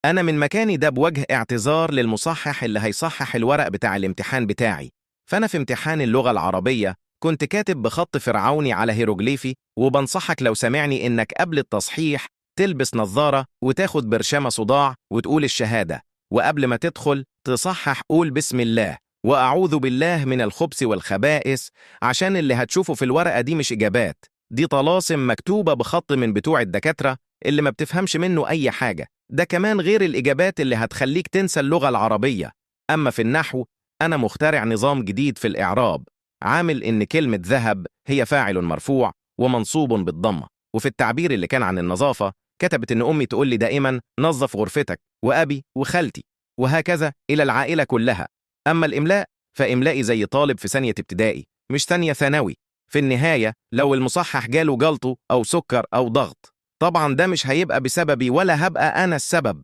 أنا من مكاني ده بوجه اعتذار للمصحح اللي هيصحح الورق بتاع الامتحان بتاعي. فأنا في امتحان اللغة العربية كنت كاتب بخط فرعوني على هيروغليفي، وبنصحك لو سامعني إنك قبل التصحيح تلبس نظارة وتاخد برشامة صداع وتقول الشهادة، وقبل ما تدخل تصحح قول بسم الله وأعوذ بالله من الخبث والخبائث، عشان اللي هتشوفه في الورقة دي مش إجابات، دي طلاسم مكتوبة بخط من بتوع الدكاترة اللي ما بتفهمش منه أي حاجة. ده كمان غير الإجابات اللي هتخليك تنسى اللغة العربية. أما في النحو، أنا مخترع نظام جديد في الإعراب، عامل إن كلمة ذهب هي فاعل مرفوع ومنصوب بالضمة. وفي التعبير اللي كان عن النظافة، كتبت إن أمي تقول لي دائما نظف غرفتك، وأبي وخالتي، وهكذا إلى العائلة كلها. أما الإملاء فإملائي زي طالب في ثانية ابتدائي، مش ثانية ثانوي. في النهاية لو المصحح جاله جلطه أو سكر أو ضغط، طبعا ده مش هيبقى بسببي ولا هبقى أنا السبب.